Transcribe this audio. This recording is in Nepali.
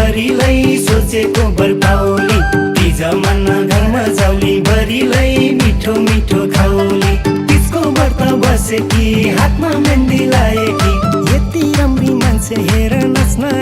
बरीलाई सोचेको बरपाउली ती जमाना घरमा जाउली बरीलाई मिठो मिठो खाउली त्यसको व्रत बसेकी हातमा मेहन्दी लाएकी यति राम्री मान्छे हेर नाच्न